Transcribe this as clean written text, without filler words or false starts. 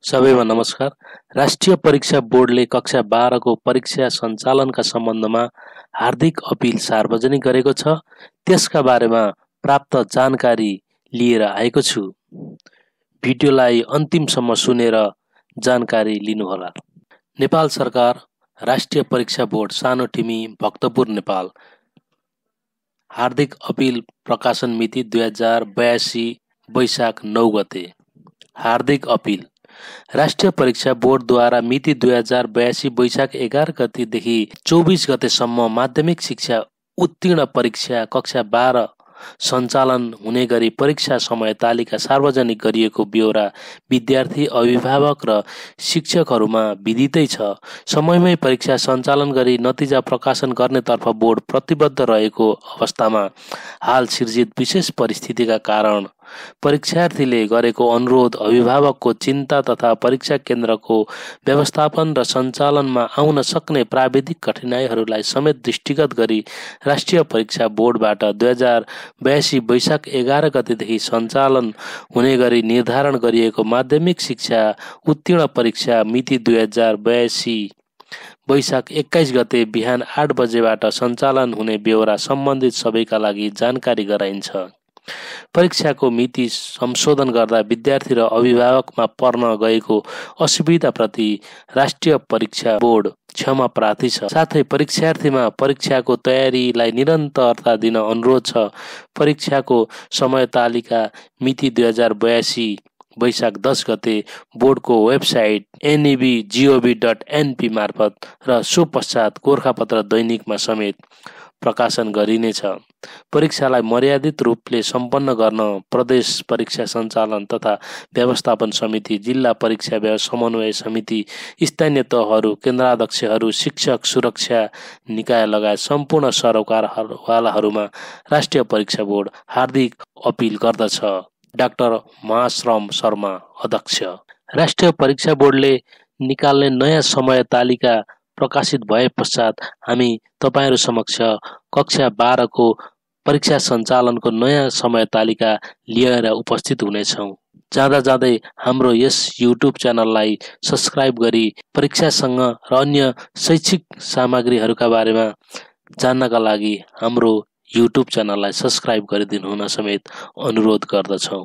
सबैमा नमस्कार। राष्ट्रिय परीक्षा बोर्डले कक्षा 12 को परीक्षा सञ्चालनका सम्बन्धमा हार्दिक अपिल सार्वजनिक गरेको छ। त्यसका बारेमा प्राप्त जानकारी लिएर आएको छु। भिडियोलाई अन्तिमसम्म सुनेर जानकारी लिनुहोला। नेपाल सरकार राष्ट्रिय परीक्षा बोर्ड सानोटिमी भक्तपुर नेपाल हार्दिक अपिल प्रकाशन मिति 2082 वैशाख 9 गते। हार्दिक अपिल राष्ट्रिय परीक्षा बोर्डद्वारा मिति 2082 वैशाख 11 गतेदेखि 24 गतेसम्म माध्यमिक शिक्षा उत्तीर्ण परीक्षा कक्षा 12 सञ्चालन हुने गरी परीक्षा समय तालिका सार्वजनिक गरिएको ब्यौरा विद्यार्थी अभिभावक र शिक्षकहरूमा विदितै छ। समयमै परीक्षा सञ्चालन गरी नतिजा प्रकाशन गर्नेतर्फ बोर्ड प्रतिबद्ध रहेको अवस्थामा हाल सिर्जित विशेष परिस्थितिका कारण परीक्षार्थीले गरेको अनुरोध, अभिभावकको चिन्ता तथा परीक्षा केन्द्रको व्यवस्थापन र सञ्चालनमा आउन सक्ने प्राविधिक कठिनाइहरूलाई समेत दृष्टिगत गरी राष्ट्रिय परीक्षा बोर्डबाट 2082 वैशाख 11 गतेदेखि सञ्चालन हुने गरी निर्धारण गरिएको माध्यमिक शिक्षा उत्तीर्ण परीक्षा मिति 2082 वैशाख 21 गते बिहान 8 बजेबाट सञ्चालन हुने ब्यौरा सम्बन्धित सबैका लागि जानकारी गराइन्छ। परीक्षाको मिति संशोधन गर्दा विद्यार्थी र अभिभावकमा पर्न गएको असुविधाप्रति राष्ट्रिय परीक्षा बोर्ड क्षमा प्रार्थी छ। साथै परीक्षार्थीमा परीक्षाको तयारीलाई निरन्तरता दिन अनुरोध छ। परीक्षाको समय तालिका मिति 2082 वैशाख 10 गते बोर्डको वेबसाइट nev.gov.np मार्फत र सो पश्चात गोरखापत्र दैनिकमा समेत प्रकाशन गरिनेछ। परीक्षालाई मर्यादित रूपले सम्पन्न गर्न प्रदेश परीक्षा सञ्चालन तथा व्यवस्थापन समिति, जिल्ला परीक्षा समन्वय समिति, स्थानीय तहहरू, केन्द्राध्यक्षहरू, शिक्षक सुरक्षा निकाय लगायत सम्पूर्ण सरकारवालाहरूमा राष्ट्रिय परीक्षा बोर्ड हार्दिक अपिल गर्दछ। डाक्टर महाश्रम शर्मा, अध्यक्ष। राष्ट्रिय परीक्षा बोर्डले निकाल्ने नयाँ समय तालिका प्रकाशित भए पश्चात हामी तपाईहरू समक्ष कक्षा 12 को परीक्षा सञ्चालनको नयाँ समय तालिका लिएर उपस्थित हुनेछौँ। जाँदै हाम्रो यस युट्युब च्यानललाई सब्स्क्राइब गरी परीक्षासँग र अन्य शैक्षिक सामग्रीहरूका बारेमा जान्नका लागि हाम्रो युट्युब च्यानललाई सब्स्क्राइब गरिदिनु हुन समेत अनुरोध गर्दछौँ।